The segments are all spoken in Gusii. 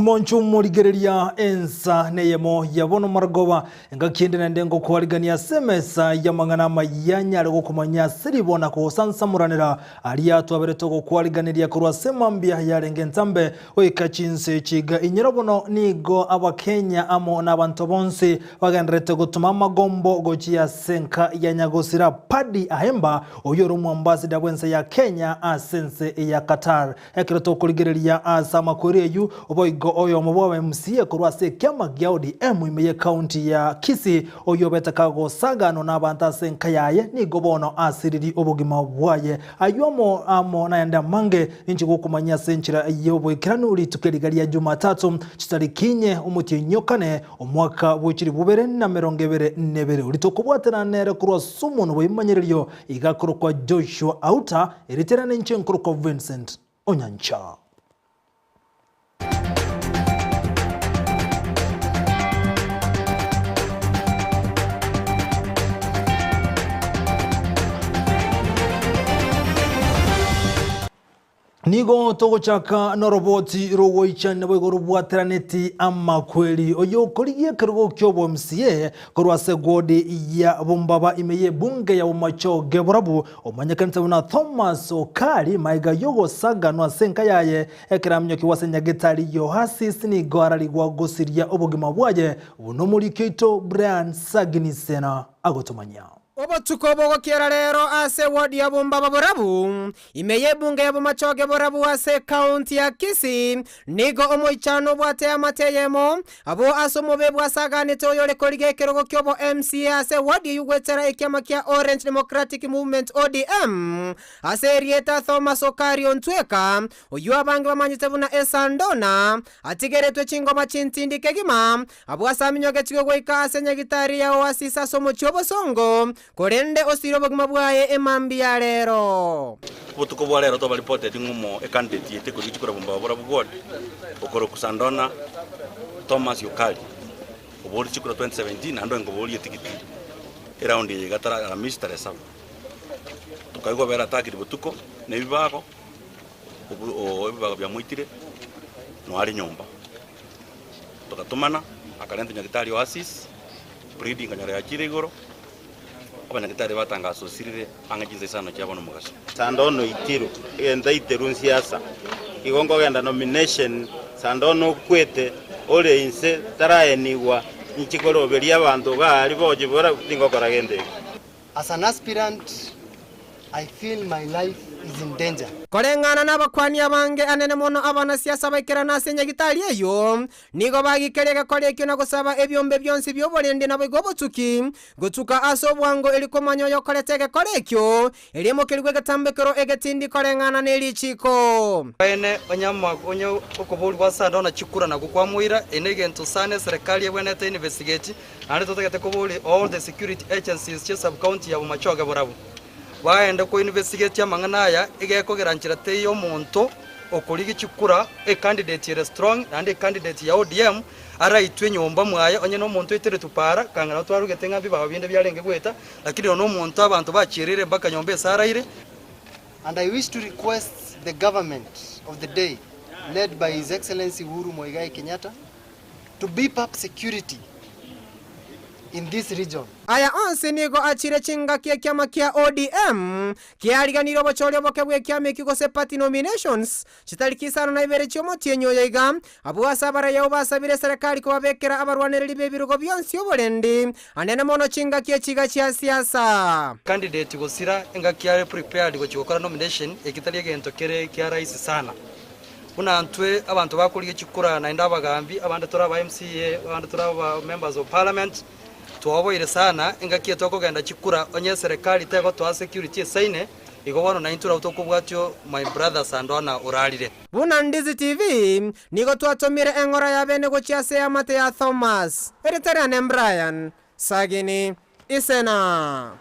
Monchu morigereria ensa neyemo ya bono marogoba, engaki ende naende ngokwarigania ase emesa y'amang'ana amaya nyare gokomanya ase ribona kogosansamoranera aria twaberete ogokwariganeria korwa ase mambia yarenge entambe goika chinse echi iga. Inyora bono nigo Abakenya amo nabanto bonsi bagendererete gotoma amagombo gochia ase enka ya nyagosira Paddy Ahemba oyio ore omwambasida bw'ense ya Kenya ase ense ya Qatar. Ekero tokorigereria ase amakweri ayio, boigo oyomo bw'aba MCA korwa ase ekiama gia ODM ime y'ecounty ya Kisii, oyio obete kagosaganwa n'abanto ase enka yaye, nigo bono asiririe obogima bwaye. Ayio amo amo nayande amange ninche gokomanyia ase enchera y'oboikeranu rituko eriga ria Jumatatu, chitariki inye omotienyi o kane, omwaka bwe chilifu bibere na emerongo ebere nebere. Oria tokobwatana nere korwa ase omonwa bw'ebimanyererio Iga akorokwa Joshua Auta, erieta riane inche nkorokwa Vincent Onyancha. Nigo togochaka noroboti rogoichania naboigo robwateraneti amakweri. Oyio okorigia ekerogo ki'obo MCA korwa ase ward ya Bombaba ime y'ebunge ya Bomachoge Borabu omanyekanete buna Thomas Okari maega y'ogosaganwa ase enka yaye ekeraminyokiwa ase Nyagetari Yohasis nigo ararigwa gosiria obogima bwaye buna omoriki oito Brian Saginisena agotomanyia. Obotuko bogokiera rero ase ward ya Bombaba Borabu Ime y'ebunge ya Bomachoge borabu ase ekaunti ya Kisii nigo omoichano obwate eamate eyemo abwo ase omobe bwasaganete oyore korigia ekerogo kiobo MCA ase eward eyio goetera ekiama kia Orange Democratic Movement ODM ase erieta Thomas Okari Ontweka oyio abange bamanyete buna Esandona atigeretwe chingoma chintindi kegima abwo ase aminyogetigwe goika ase nyagitari ya Oasis ase omochie obosongo Korende osire obogima bwaye emambia ya rero. Obotuko bwa rero twabaripoteti ng'a omo ecandidate yaito ekorigia chikura bombaba borabu ward okorokwa Sandona Thomas Okari oborie chikura 2017 naende oenga oborie etigiti eround eye iga tara Aramisi tarehe saba. Tokaigwa bera attacked botuko na ebibago obu ebibago biamoitire noare nyomba. Togatomana akarentwa nyagetari Oasis. Breeding nkanyora yachire igoro, abanyagitari batangasa osirire ang'e chinsa isano chia bono mogaso. Sande oitiru, egento aiteru nsiasa, igo nkogenda nomination, sande okwete ore inse taraenigwa, inchi koroberia abanto iga aria boche bora tingokora gento eke. As an aspirant, I feel my life is in danger. Koreng'ana nabakuani abange anene mono abanasiasa baikerana ase enyagitari eyio, nigo bagikeria egekora ekio na gosaba ebiombe bionsi bi'oborendi naboigo obotuki, gotuka ase obwango erio komanya oyokorete egekora ekio, erio emokerigwe egetambekero egetindi koreng'ana ne richiiko. Ekeene, onye ama onye okoborigwa ase ande ona chikura nakwo kwamoira, eye negento sana eserekari ebwenerete investigate, Naende totagete koboria all the security agencies chie sub county ya Bomachoge borabu baende ko investigate amang'ana aya egekogera nchera teiyo omonto okorigia chikura e candidate ere strong naende e candidate ya ODM araitwe nyomba mwaye onye na omonto oiteretwe para kang'ana nabo twarugete ng'a mbibao binde biarenge goeta lakini nonya omonto abanto bachiereire mpaka nyomba ase araire. And I wish to request the government of the day led by His Excellency Uhuru Muigai Kenyatta to beef up security in this region. Aya onsi nigo achire chingaki ekiama kia ODM kiariganirie obochori oboke bw'ekiama ekio gose party nominations chitariki isano na ibere chi'omotienyi oyo iga, abwo ase abarayau basabire eserekari kobabekera abarwanereri b'ebirogo bionsi oborendi anene mono chingaki echi iga chia siasa. Candidate gosira engaki are prepared gochia gokora nomination eki tari egento kere kia rahisi sana. Buna ntwe abanto bakorigia chikura naende abagambi, abande tore aba MCA, abande tore aba members of parliament, twaoboire sana engaki eye tokogenda chikura onye eserekari tegotoa security esaine, igo bono naintwe nabo tokobwatio my brother Sandona orarire. Buna Ndizi TV, nigo twatomire eng'ora ya bene gochia ase eamate ya Thomas, erieta riane Brian Sagini Isena.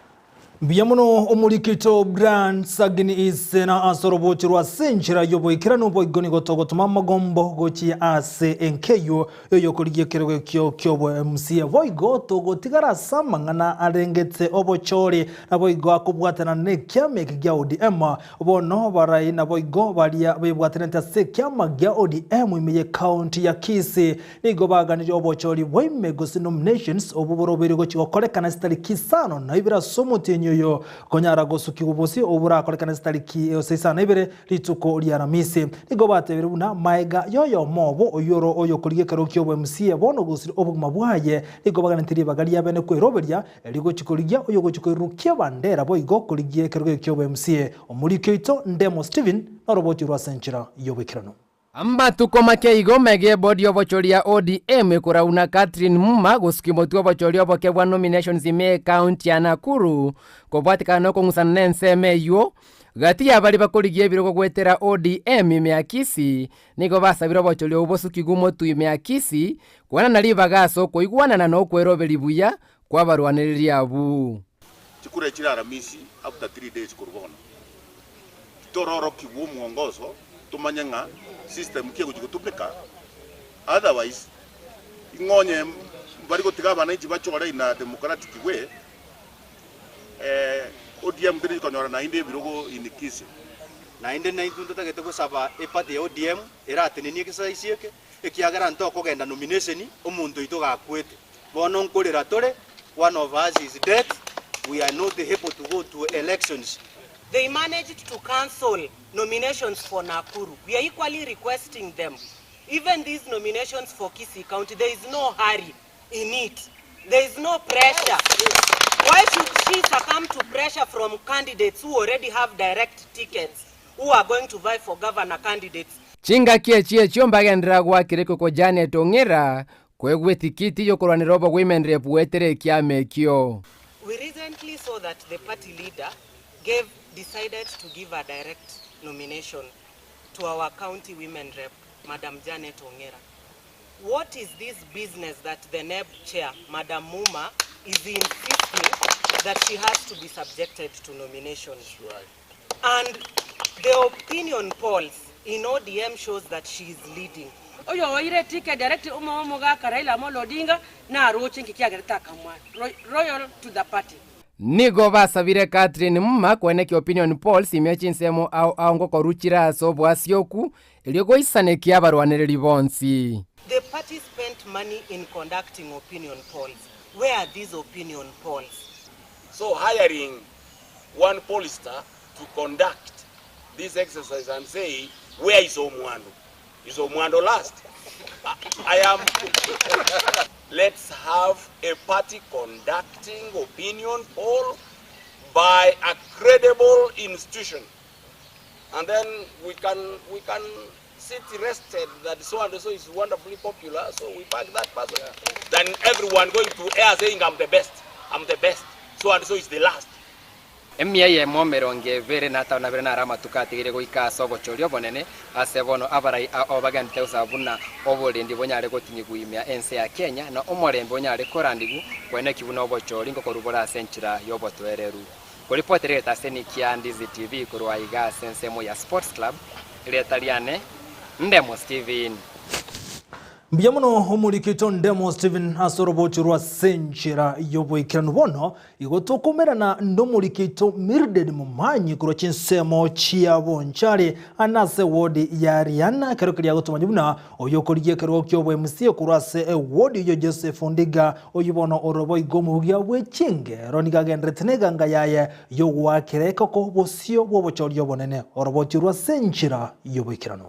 Mbuya mono omorikito Brian Sagini Isena ase orobochi rwa ase enchera y'oboikeranu boigo nigo togotoma amagombo gochia ase enkeywo y'oyokorigia ekerogo ekio ki'oboMCA boigo togotigara ase amang'ana arengete obochori naboigo akobwatana nekiama eke gia ODM bono barai naboigo baria bebwatanete ase ekiama gia ODM ime y'ecounty ya Kisii Nigo baganirie obochori bwaime gose nominations obwo borobeire gochia gokorekana chitariki isano na ibere ase omotienyi oyo konyara gosukigwa bosio obwo borakorekane chitariki gose isano na ibere rituko ria Aramisi. Nigo batebire buna maega yoyomo obo oyio oro oyokorigia ekerogo ki'obo MCA bono gosire obogima bwaye nigo baganetie ribaga ria bene kweroberia erio gochia korigia oyogochia koirurukia ebandera boigo korigia ekerogo ekio ki'obo MCA. Omoriki oito Ndemo Stephen noroboti orwo ase enchera y'oboikeranu. Amatuko make igo mega ebodi y'obochori ya ODM ekorauna Catherine Muma gosukia omotwe obochori oboke bwa nominations ime ekaunti ya Nakuru kobwatekana nokong'usana nensemo eywo gati ya baria bakorigia ebirogo goetera ODM ime ya Kisii nigo basabire obochori obwo bosukigwe omotwe ime ya Kisii koenana ribaga ase okoigwanana na okweroberia buya kwabarwanereria abwo. Chikura echi chire Aramisi after 3 days korwa bono. Tororokigwe omwongoso tomanye ng'a system ki egochia gotumeka otherwise ing'o onye mbari gotiga abananchi bachore in a democratic way ODM teri konyora naende ebirogo in Kisii. Naende naintwe ntotagete gosaba eparty ya ODM eratenenie egesaisi eke, ekiagera ntokogenda nomination omonto oito gakwete. Bono nkorera tore, one of us is dead, we are not able to go to elections. They managed to cancel nominations for Nakuru. We are equally requesting them, even these nominations for Kisii County, there is no hurry in it. There is no pressure. Why should she succumb to pressure from candidates who already have direct tickets, who are going to vie for governor candidates? Chingaki echi echio mbagenderera goakera ekoko Janet Ong'era Koegwa etikiti y'okorwanera obogoimenre bwetere ekiama ekio. We recently saw that the party leader gave decided to give a direct nomination to our county women rep, Madam Janet Ong'era. What is this business that the NEB chair, Madam Muma, is insisting that she has to be subjected to nomination? And the opinion polls in ODM shows that she is leading. Oyo oire ticket direct omo omogaka Raila Amolo Odinga naroche nki kiagerete akamwa loyal to the party. Nigo basabire Catherine Muma koenekia opinion polls ime chinsemo ao ao ngokorwa chire ase oboasioku erio goisanekia abarwanereri bonsi. The party spent money in conducting opinion polls. Where are these opinion polls? So hiring one pollster to conduct this exercise and say, where is Omwando? Is Omwando last? I am. Let's have a party conducting opinion poll by a credible institution. And then we can, we can sit rested that so and so is wonderfully popular, so we back that person. Than everyone going to air saying, I'm the best, I'm the best, so and so is the last. Emia eyemo emerongo ebere na atano na abere naro amatuko atigaire goika ase obochori obonene, ase bono abarai ao bagenderete gosaba buna oborendi bonyare gotinyigwa ime ya ense ya Kenya, na omorembe onyare korandigwa koeneki buna obochori ngokorwa bore ase enchera y'obotoereru. Koripotera egetaseni kia Ndizi TV korwa aiga ase ensemo ya Sports Club, erieta riane Ndemo Steven. Mbuya mono omorikito Ndemo Stephen ase orobocho rwa ase enchera y'oboikeranu. Bono igo tokomerana nomorikito Mildred Momanyi korwa chinsemo chia Bonchari ande ase ewodi ya Riana ekero keria agotomanya buna oyo okorigia ekerogo kiobo MCA korwa ase ewodi eyio Joseph Ondiga oyio bono ore boigo omobugia bwe chingero nigo agenderete neganga yaye yogoakera ekoko bosio bw'obochori obonene oroboti rwa ase enchera y'oboikeranu.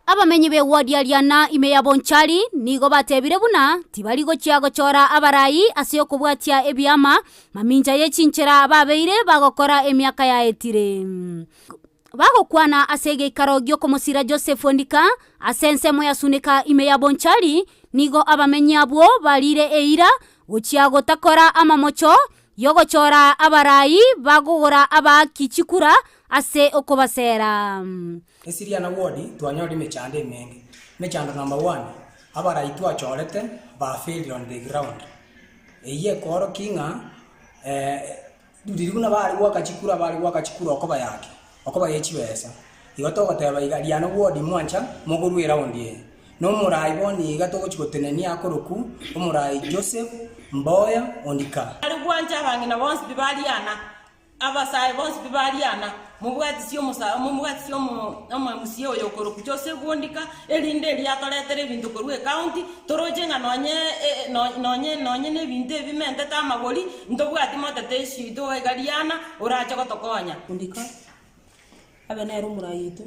Abamenyi b'ewodi ya Riana ime ya Bonchari nigo batebire buna tibari gochia gochora abarai ase okobwatia ebiama mamincha ye chinchera babeire bagokora emiaka yaetire. Bagokwana ase egeikaro gi'okomosira Joseph Ondika ase ensemo ya Sunika ime ya Bonchari, nigo abamenyi abwo barire eira gochia gotakora amamocho y'ogochora abarai bagogora abaaki chikura ase okobasera. Esiriana ward twanyorire emechando emenge. Emechando number one, abarai twachorete ba failed on the ground. Eyio ekoorokia ng'a. Riria buna bare goaka chikura bare goaka chikura okoba yake, okoba ye chibesa. Igo togoteba iga, Riana ward mwancha mogorwe eraundi eye. Na omorai bono iga togochi gotenenia akorokwu omorai Joseph Mboya Ondika. Are gwancha abang'ina bonsi pi ba Riana, abasae bonsi pi ba Riana, mobwatisie omosa mobwatisie omo omoMCA oyo okorokwa Joseph Ondika, erinde erio atoretere ebinto korwa ecounty, toroche ng'a nonye nonye nonye na ebinto ebi bimentete amagori, ntobwati motete issue ito iga iga Riana, orache gotokonya. Ondika, abe nere omorai oito,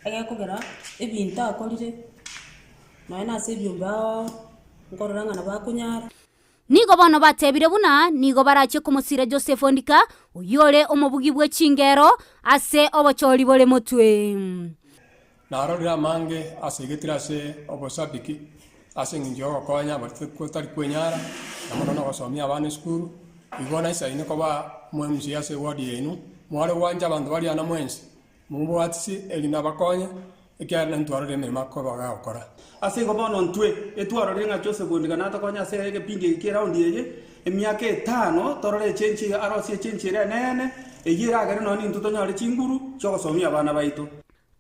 egekogera ebinto akorire, nonya na ase ebiombe ao ao, nkorora ng'a nabo akonyara. Nigo bono batebire buna nigo barachie komosira Joseph Ondika, oyio ore omobugi bwe chingero ase obochori bore motwe. Narorire amange asegetire ase obosabiki ase eng'encho y'ogokonya baria totari kwenyara, na mono nogosomia abana esukuru. Igo naisaine koba omwemc ase eward yaino, mware gwancha abanto baria ana mwensi. Mobwatisi eri nabakonye, ekiagera nintwarorire emeremo akoba gagokora. Ase igo bono ntwe etwarorire ng'a Joseph Ondika natokonye ase egepindi eke ki'eraundi eye, emiaka etano, torore echenchi arosie echenchi ere enene, eyio eragere nonya nintwe tonyore chinguru chi'ogosomia abana baito.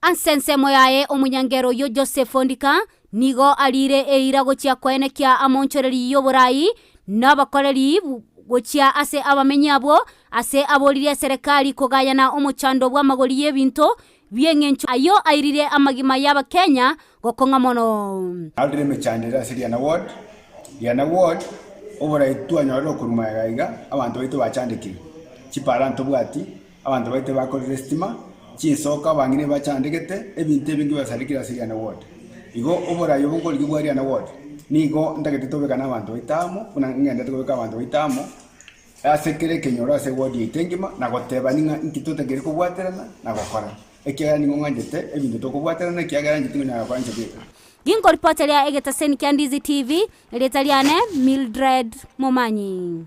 Ase ensemo yaye omonyangero oyio Joseph Ondika nigo ariire eira gochia koenekia amonchoreri y'oborai na abakoreri gochia ase abamenyi abwo, ase aboririe eserekari kogayana omochando bw'amagori y'ebinto bi'eng'encho ayio airire amagima y'Abakenya gokong'a mono. Narorire emechando ere ase Riana Ward, Riana Ward, oborai twanyorire okorwa magega iga, abanto baito bachandekire, chipara ntobwati, abanto baito bakorire estima, chinsoka abang'ina ebachandegete, ebinto ebinge biasarekire ase Riana Ward. Igo oborai obo nkorigia bwa Riana Ward, nigo ntagete tobekane abanto baito amo, buna ng'endete kobeka abanto baito amo, ase kera ekenyoro ase eward yaito engima, na gotebani ng'a inki totakeire kobwaterana na gokora. Ekiagera nigo ng'anchete ebinto tokobwaterana, ekiagera inche tingonyara gokora inche bweka. Ginkoripoteria egetaseni kia Ndizi TV, erieta riane Mildred Momanyi.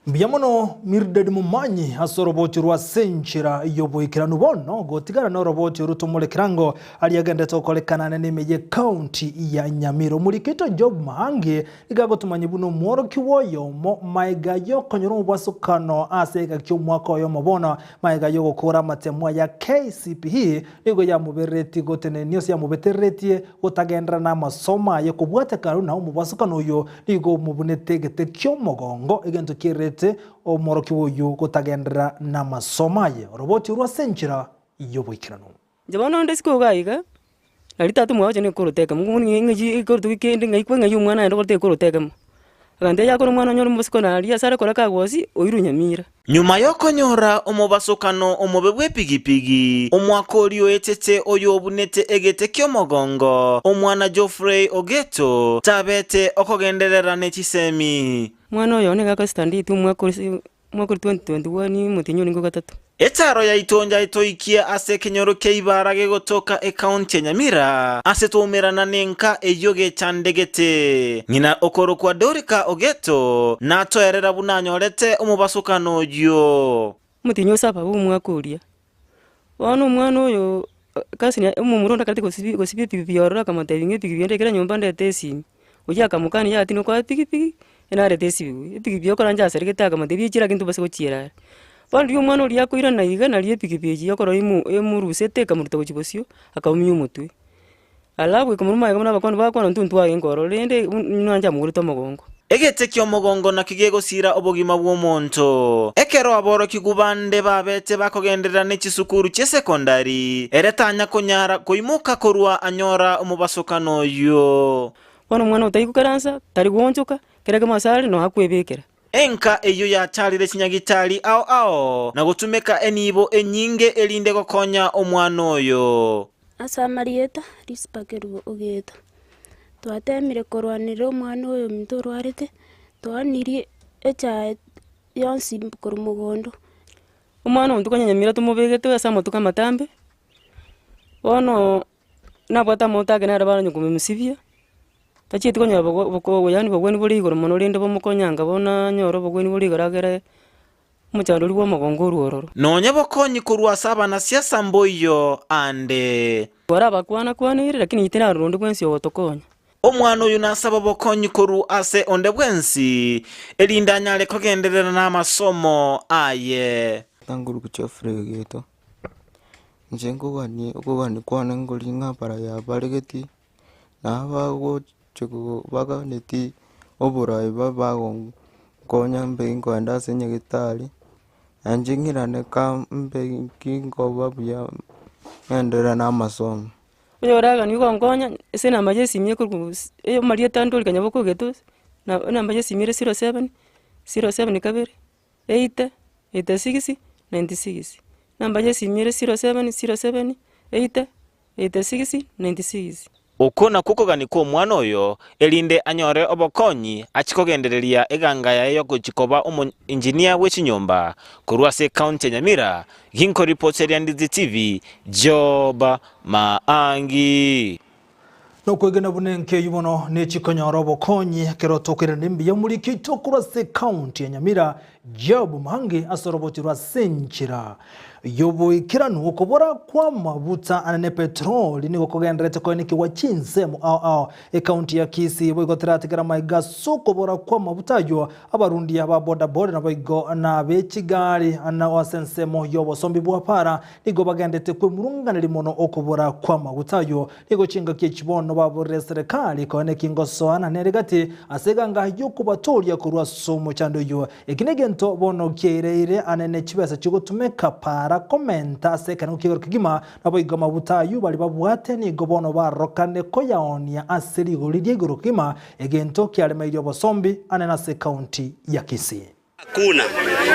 Mbuya mono Mildred Momanyi ase oroboti rwa ase enchera y'oboikeranu bono gotigana noroboti oru tomore ekerango aria agendete gokorekana ane nime ye county ya Nyamira. Omorikito Job Mahangi nigo agotomanyia buna omworokigwa oyomo maega yokonyora omobwasokano ase egaki omwaka oyomo bono maega yogokora amatemwa ya KCPE nigo yamobereretie gotenenia ase yamobetereretie gotagenderera namasomo aye kobwatekana buna omobwasokano oyo Nigo omobunete egete ki'omogongo, egento kiererete omworokigwa oyio gotagenderera namasomo aye, oroboti orwo ase enchera y'oboikeranu. Inche bono onde isiko iga iga, nari tata omwabo oche nekoroto ekemo, ng'ai ekoroto kende ng'ai kwa ng'ai omwana aye ndogote ekoroto ekemo. Agantebia yakora omwana onyore omosiko naria ase arekora kagosi, oirwe nyamira. Nyuma y'okonyora omobasokano omobe bw'epigipigi, omwaka oria oetete oyo obunete egete ki'omogongo, omwana Geoffrey Ogeto, tabete okogenderera ne chisemi. Omwana oyo nigo akasitandeti omwaka ore omwaka ore 2021 omotienyi oringe ogatato. Etaaro yaito njaitoikie ase ekenyoro kia Ibara gegotoka ekaunti ya Nyamira, ase twaumerana nenka eyio gechandegete. Ng'ina okorokwa Dorika Ogeto natoerera buna anyorete omobasokano oyio. Omotienyi o saba bw'omwaka oria. Bono omwana oyo cousin yaye omomura onde akareta gosibi gosibia epikipiki ororo akamotebia ng'a epikipiki ende ekero nyomba ndete esimi. Oyio akamokania yaya tinokoa epikipiki, enarete esibigwe. Epikipiki okorancha asaregete akamotebia echire ake ntobasa gochiera are. Bono riria omwana oria akoirana iga nario epikipiki echi yokorora emo emorusete ekamoruta gochia bosio, akaumia omotwe. Alafu ekamoruma magega buna abakuani bakwana intwe ntwarenge ororo, rende inwe amogorete omogongo. Egete ki'omogongo nakio gegosira obogima bw'omonto. Ekero aborokigwa bande babete bakogenderera ne chisukuru chi'esekondari, ere tanya konyara koimoka korwa anyora omobasokano oyio. Bono omwana oyo tari gokaransa, tari goonchoka, kera ekemo ase are nonya akwebekera. Enka eyio yacharire chinyagitari ao ao na gotumeka enibo enyinge erinde gokonya omwana oyo. Ase amarieta, Rispa kerubo ogeeta. Twatemire korwanerera omwana oyo ominto orwarete, twaanirie echae yonsi korwa mogondo. Omwana oyo ntokonyanyamira tomobegete ase amatuko amatambe, bono nabwate amaote ake naro baranywa komosibia, tachieti konyora bogo boko yaani bogweni bore igoro mono rende bomokonyanga bono anyore obogweni bore igoro agere omochando oria bwa omogongo orwe ororo. Nonya bokonyi korwa ase abanasiasa mboiyo ande. Twara abakwana kwanere lakini tinarora onde bwensi ogotokonya. Omwana oyo nasabe obokonyi korwa ase onde bwensi, erinde anyare kogenderera namasomo aye. Tanguru Geoffrey Ogeto, inche nkogania okogania kwane nkori ng'a bara yabaregeti, na abagochi baganeti oborai bagonkonya mbe nkoenda ase nyagetari, na inche ng'irane ka mbe ki nkoba buya ng'enderere na amasomo. Onye oragani gonkonya, ase enamba ya esimi ekorwa amarieta ande orikanya bokogetwa na enamba ya esimi ere 07, 07 kabere, 80, 86, 96. Enamba ya esimi ere 07 07 80, 86, 96. Okwo nakwo okogania kw'omwana oyo, erinde anyore obokonyi achie kogendereria eganga yaye y'ogochia koba omoengineer bwe chinyomba korwa ase ecounty ya Nyamira, Ginkoripoteria Ndizi TV, Job Maangi. Nokwegena buna enka eyio bono nechikonyora obokonyi ekero tokoirana mbuya omoriki oito korwa ase ekaunti ya Nyamira Job Maangi ase oroboti rwa ase enchera y'oboikeranu okobora kw'amabuta anene petroli nigo kogendererete koenekigwa chinsemo ao ao Ekaunti ya Kisii boigo teratigera maiga ase okobora kw'amabuta ayio abarundia ba bodaboda naboigo na ab'echigari na ase ensemo y'obosombi bwa para nigo bagendete kwemurunganeria mono okobora kw'amaguta ayio. Nigo chingaki echi bono baborire eserekari koeneki ngosoana nere gati ase eganga y'okobatooria korwa ase omochando oyio. Eki negento bono kiaireire anene chibesa chigotumeka para komenta ase ekerengo ki'igoro kegima Naboigo amaguta ayio baria babwate nigo bono barorokane koyaoonia ase rigori ria igoro kegima, egento kiaremeirie obosombi anene ase ekaunti ya Kisii. Hakuna.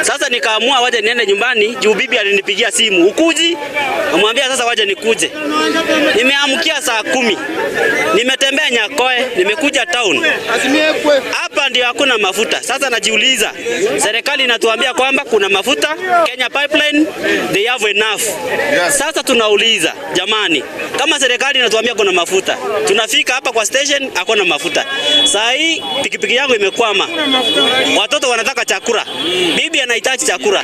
Sasa nikaamua wacha niende nyumbani juu bibi alinipigia simu hukuji, namwambia sasa wacha nikuje. Nimeamkia saa 10, nimetembea Nyakoe, nimekuja town hapa ndio hakuna mafuta. Sasa najiuliza, serikali inatuambia kwamba kuna mafuta Kenya Pipeline, they have enough. Sasa tunauliza jamani, kama serikali inatuambia kuna mafuta, tunafika hapa kwa station hakuna mafuta. Saa hii pikipiki yangu imekwama, watoto wanataka chakula, bibi anahitaji chakula.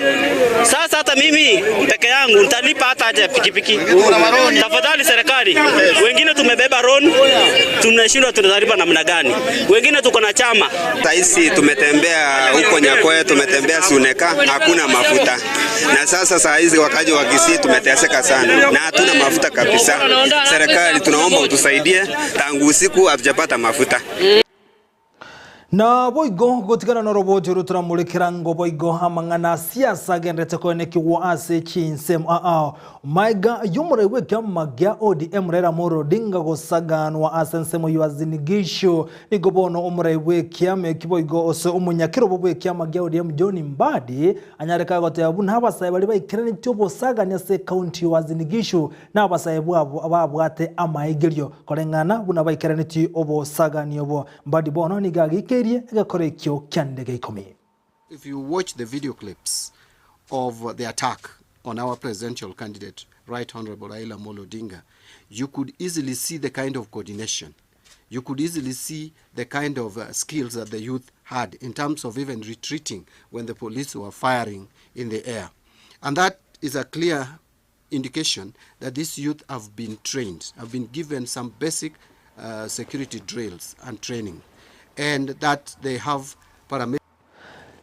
Sasa hata mimi peke yangu nitalipa hata aje pikipiki? Tafadhali serikali, wengine tumebeba loan, tunashindwa tunalipa namna gani? Wengine tuko na chama. Saisi tumetembea huko Nyakoe, tumetembea Suneka, hakuna mafuta. Na sasa saa hizi wakaji wa Kisii tumeteseka sana na hatuna mafuta kabisa. Serikali tunaomba utusaidie, tangu usiku hatujapata mafuta. Na boigo gotigana noroboti oro toramorekera ngo boigo amang'ana siasa agenderete koenekigwa ase chinsemo ao maiga y'omorai bwa ekiama gia ODM Raila Amolo Odinga gosaganwa ase ensemo ya Uasin Gishu nigo bono omorai bwa ekiama eki boigo ase omonyakerobo bwa ekiama gia ODM John Mbadi anyareka goteba buna abasae baria baikeranetie obosagani ase ekaunti ya Uasin Gishu na abasae bwabo babwate amaegerio koreng'ana buna baikeranetie obosagani obo. Mbadi bono nigo ageikeirie egekoro ekio kia ndege ikomi. If you watch the video clips of the attack on our presidential candidate, Right Honorable Raila Amolo Odinga, you could easily see the kind of coordination. You could easily see the kind of skills that the youth had in terms of even retreating when the police were firing in the air. And that is a clear indication that these youth have been trained, have been given some basic security drills and training, and that they have paramilitary.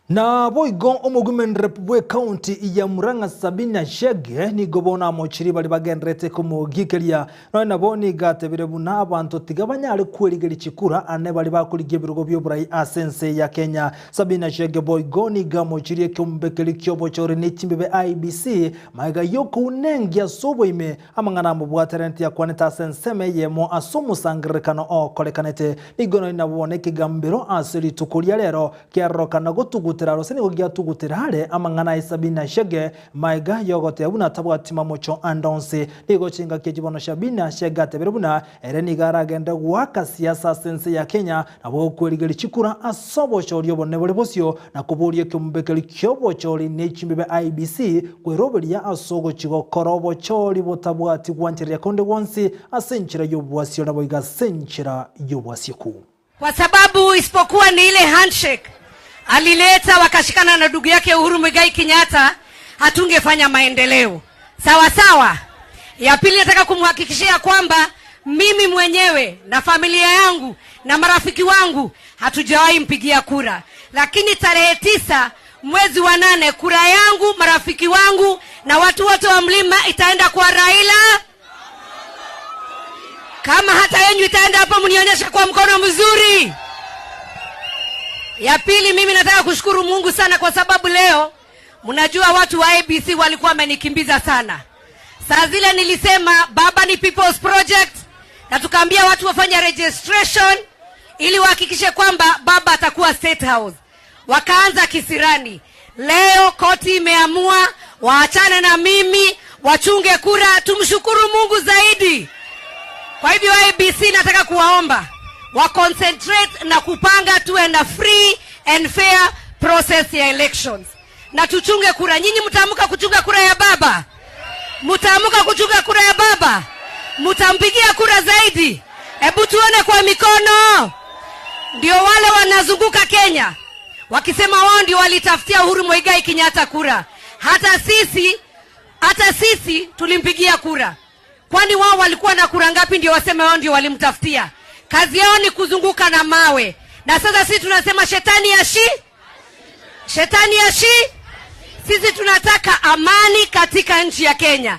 Naboigo omogumenrep bw'ecounty ya Murang'a Sabina Chege nigo bono amochiri baria bagenderete komogikeria. Nonya nabo nigo atebire buna abanto tiga banyare kwerigeria chikura ane baria bakorigia ebirogo bi'oborai ase ense ya Kenya. Sabina Chege boigo nigo amochirie ekeombe keria ki'obochori ne chimbibe IEBC magega y'okounengia ase oboime amang'ana amobwateraneti akwanete ase ensemo eyemo ase omosangererekano okorekanete. Nigo nonya nabo bono ekegambero ase rituko ria rero Kiarorokana gotugutera gose nigo giatugutera are amang'ana aye Sabina Shege, maega y'ogoteba buna tabwati mamocho ande onsi. Nigo chingaki echi bono Shabina Shege atebire buna ere nigo aragende goaka siasa ase ense ya Kenya nabo gokwerigeria chikura ase obochori obonene bore bosio na koboria ekeombe keria kiobochori ne chimbibe IEBC kweroberia ase ogochi gokora obochori botabwati gwanchereria konde gwonsi ase enchera y'obwasio naboigo ase enchera y'obwasieku. Kwa sababu isipokuwa ni ile handshake alileta wakashikana na ndugu yake Uhuru Muigai Kenyatta, hatungefanya maendeleo. Sawa sawa. Ya pili, nataka kumhakikishia kwamba Mimi mwenyewe na familia yangu na marafiki wangu hatujawahi mpigia kura, lakini tarehe 9 mwezi wa 8 kura yangu, marafiki wangu na watu wote wa mlima itaenda kwa Raila. Kama hata yenyu itaenda hapo, mnionyeshe kwa mkono mzuri. Ya pili, mimi nataka kushukuru Mungu sana kwa sababu leo mnajua watu wa ABC walikuwa wamenikimbiza sana. Saa zile nilisema baba ni People's Project, na tukaambia watu wafanye registration ili wahakikishe kwamba baba atakuwa State House. Wakaanza kisirani. Leo koti imeamua waachane na mimi, wachunge kura. Tumshukuru Mungu zaidi. Kwa hivyo ABC nataka kuwaomba wa concentrate na kupanga, tuwe na free and fair process ya elections na tuchunge kura. Nyinyi mtaamka kuchunga kura ya baba? Mtaamka kuchunga kura ya baba? Mtampigia kura zaidi? Hebu tuone kwa mikono. Ndio wale wanazunguka Kenya wakisema wao ndio walitafutia Uhuru Muigai Kenyatta kura. Hata sisi tulimpigia kura. Kwani wao walikuwa na kura ngapi ndio waseme wao ndio walimtafutia? Kazi yao ni kuzunguka na mawe. Na sasa sisi tunasema shetani ashi, shetani ashi. Sisi tunataka amani katika nchi ya Kenya.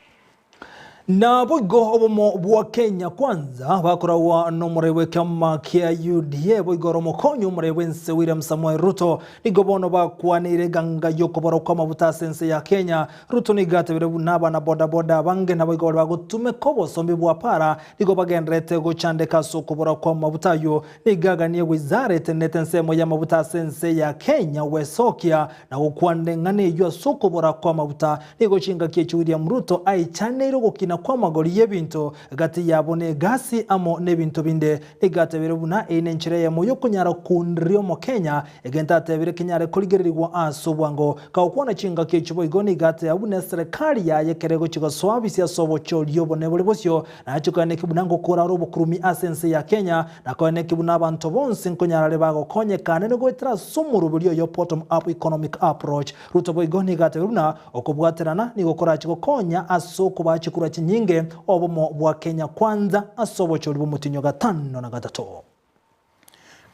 Na boigo obomo bwa Kenya Kwanza bakoragwa nomore bwe kiama kia UDA boigo oromokonyo omore bwense William Samoei Ruto nigo bono bakwanire ganga yokobora kwa mabuta ase ense ya Kenya. Ruto nigo atebire buna abana bodaboda abange nabo igo bari bagotumeka obosombi bwa para nigo bagenderete gochandeka ase okobora kwa mabuta ayo. Nigo aganie wizara etenenete ensemo ya mabuta ase ense ya Kenya gwesokia na gokwana eng'ana eywo ase okobora kwa mabuta. Nigo chingaki echio William Ruto aichaneire ogokina kw'amagori y'ebinto gati yabo n'egasi amo n'ebinto binde. Nigo atebire buna eye nenchera eyemo y'okonyara koonderia Omokenya, egento atebire kenyare korigererigwa ase obwango. Kagokwana chingaki echio boigo nigo ateba buna eserekari yaye ekere gochia gosoa bisia ase obochori obonene bore bosio, nache koeneki buna ngokora are obokurumi ase ense ya Kenya, na koeneki buna abanto bonsi nkonyara are bagokonyeka nere goetera ase omoroberi oyo Bottom Up Economic Approach. Ruto boigo nigo atebire buna okobwaterana nigo korache gokonya ase okobaa chikura chinyinge obomo bwa Kenya Kwanza ase obochori bw'omotinyo 53.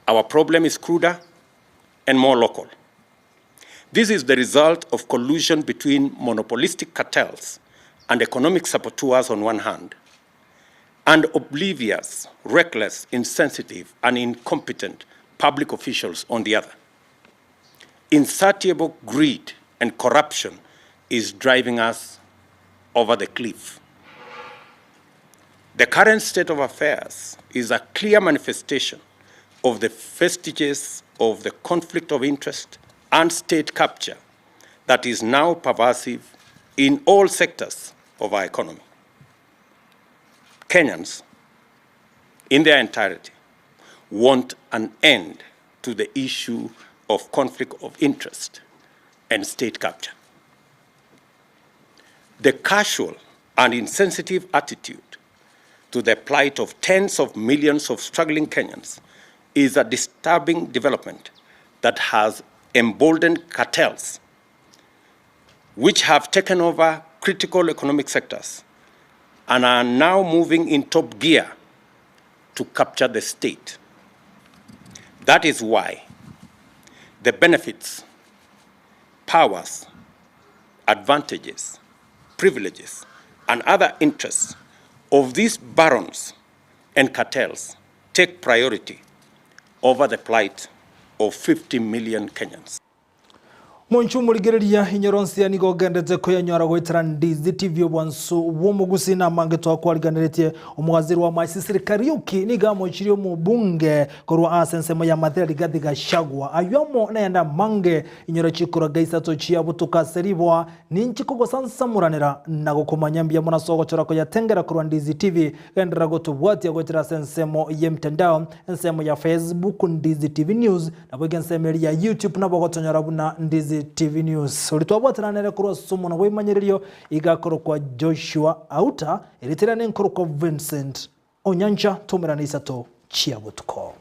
Our problem is cruder and more local. This is the result of collusion between monopolistic cartels and economic saboteurs on one hand, and oblivious, reckless, insensitive, and incompetent public officials on the other. Insatiable greed and corruption is driving us over the cliff. The current state of affairs is a clear manifestation of the vestiges of the conflict of interest and state capture that is now pervasive in all sectors of our economy. Kenyans, in their entirety, want an end to the issue of conflict of interest and state capture. The casual and insensitive attitude to the plight of tens of millions of struggling Kenyans is a disturbing development that has emboldened cartels, which have taken over critical economic sectors and are now moving in top gear to capture the state. That is why the benefits, powers, advantages, privileges, and other interests of these barons and cartels take priority over the plight of 50 million Kenyans. Monchu morigereria inyoro nsia nigo ogendete koyanyora goetera Ndizi TV obwansu bw'omogusi na amange twakwariganeretie omogaziri wa Maisisiri Kariuki nigo amochirie omobunge korwa ase ensemo ya Mathira Rigathi Gachagua aywo amo nayande amange inyoro chikoraga isato chia botuko ase riboa ninchi kogosansamoranera na gokomanya mbuya mono ase ogochora koyatengera korwa Ndizi TV genderera gotobwatia goetera ase ensemo y'emtandao ensemo ya Facebook Ndizi TV News nabo iga ensemo eria ya YouTube nabo ogotonyora buna Ndizi TV News. Oria twabwatana nere korwa ase omonwa bw'ebimanyererio iga akorokwa Joshua Auta, erieta riane nkorokwa Vincent Onyancha, tomerane isato chia botuko.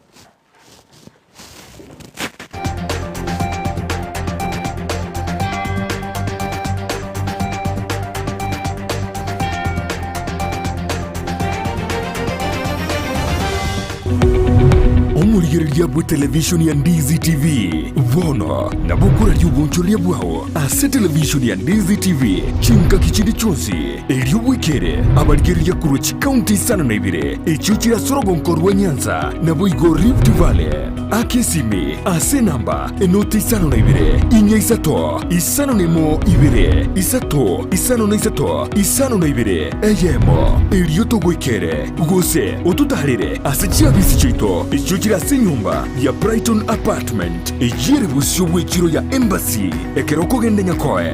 Omorigereria bwe televishoni ya Ndizi TV bono nabo okoraria obonchoreria bwao ase televishoni ya Ndizi TV chingaki chinde chionsi, erio bwekere abarigereria korwa chikaunti isano na ibere echio chire ase orogonko rwa Nyanza naboigo Rift Valley. Aka esimi ase enamba enoti 52 4 isato 51 2 3 53 52 eyemo, erio togoikere gose ototaarere ase chiabisi chiaito echio chire ase enyomba ya Brighton Apartment, eyio ere bosio bw'echiro ya Embassy ekero okogenda Nyakoe.